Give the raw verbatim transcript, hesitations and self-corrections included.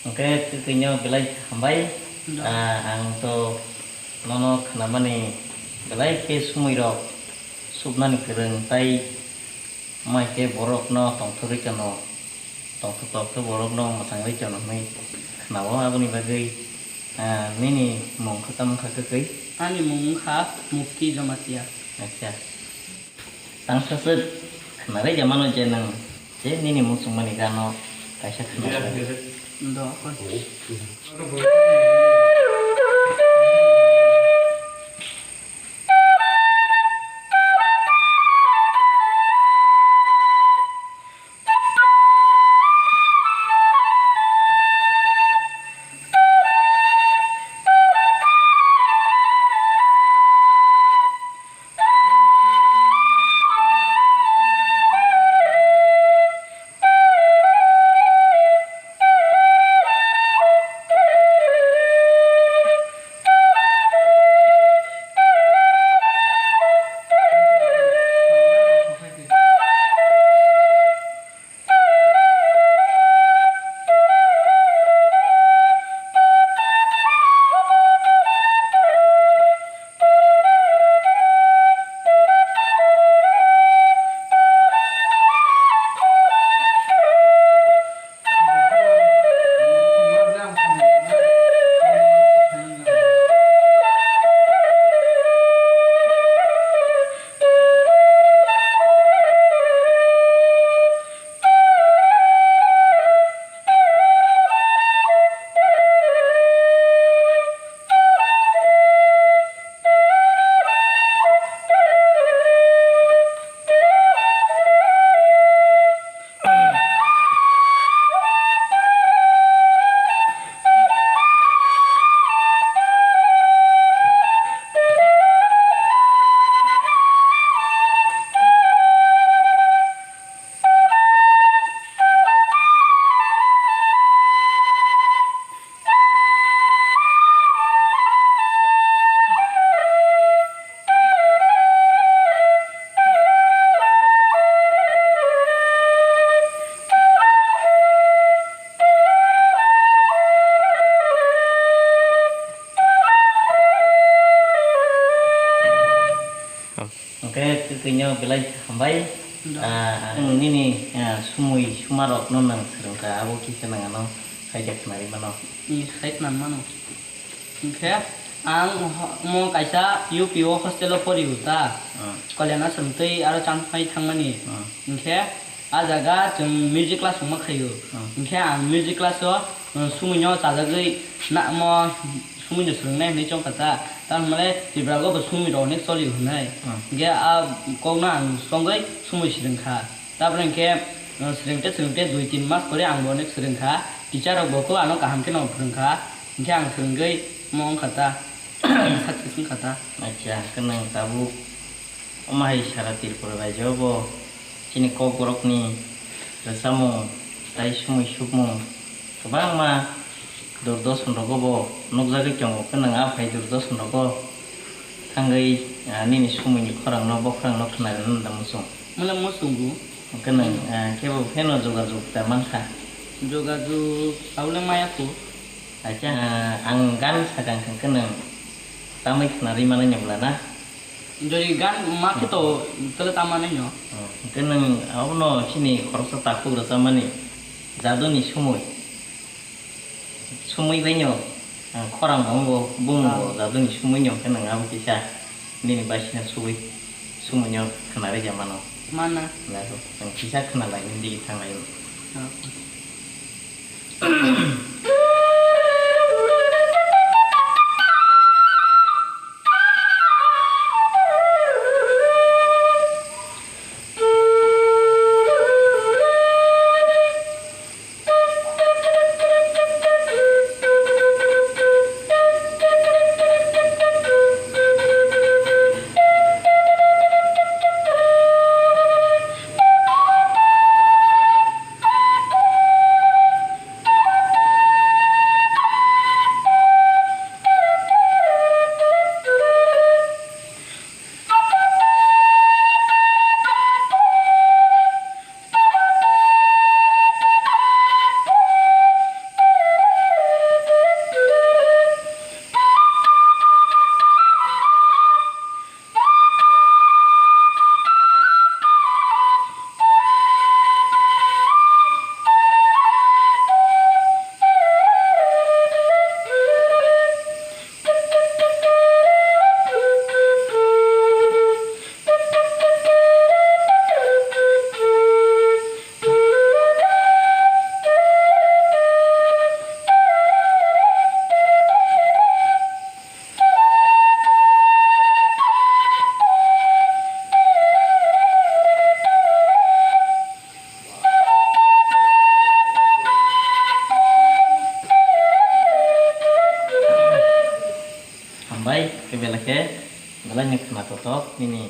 Hwnkhe twtwino belai hambai. Ah, ang to nono khnamani belai khe sumui rok subnani kwrwng tai mai khe borok no tongthogwi chano, tongthok tongthok borok no mwchangwi chano hwnwi khnao. Aboni bagwi, ah, nini mung khe tamo kha kwtwi? Ani mung wngkha Mukti Jamatia. Acha. Tangsa se khwnarwi ja mano je nwng je nini muchungmani gano kaisa khwnarwi. Do. Hwnkhe twino belai hambai. Ah, ang nini, ah, sumui sumarokno nang swrwngkha, abo kisa nang ano khaijak khwnarwi mano. Hmm, khai khwnarwi mano. Hwnkhe ang ho-, omo kaisa U P o hostel o pori o ta. Hmm. Kalyan Ashram twi aro Champhai thangmani. Hmm. Hwnkhe ah jaga chwng music class wngma khaio. Hmm. Hwnkhe ang music class o, uh, sumui no chajagwi na mo sumui no swrwngnai hinwi chongkha ta. Tamhinmale Tripura o bo sumui rok onek choli hwnwi. Hmm. Hwnkhe ah kokno ang chongwi sumui swrwngkha. Tapore hwnkhe, uh, swrwngte swrwngte dui tin mas pore ang bo onek swrwngkha. Teacher rok bo kho ano kaham kheno phwrwngkha. Hwnkhe ang swrwngwi mo wngkha ta. Success wngkha ta. Acha, hwnkhe nwng tabuk omo hai sara Tripura rajyo bo chini Kokborokni rwchapmung tai sumui supmung kwbangma Doordarshan rogo bo nukjagwi tongo. Hwnkhe nwng a phai Doordarshan rogo thangwi, ah, nini sumuini khorangno, bokhorangno khwnarwna nanda muchung. Mole muchungo. Hwnkhe nwng, ah, kebo pheno jogajog ta mankha? Jogajog aule maya kho. Acha, ah, ang gan sakang hwnkhe nwng tamwi khwnarwi manai nw bwla na? Jodi gan ma khe to tole ta manai no. Oh, hwnkhe nwng abono chini khoroksa takhuk rwchapmani Jaduni Sumui. Sumui bai no, ang khorang bo wng bo, bumung bo, ah, Jaduni Sumui no hwnkhe nwng abo kisa nini baisino subui sumui no khwnarwi ja mano. Mana. Naiho, nwng kisa khwnalai nini digi thanglai. Ah. kotok nini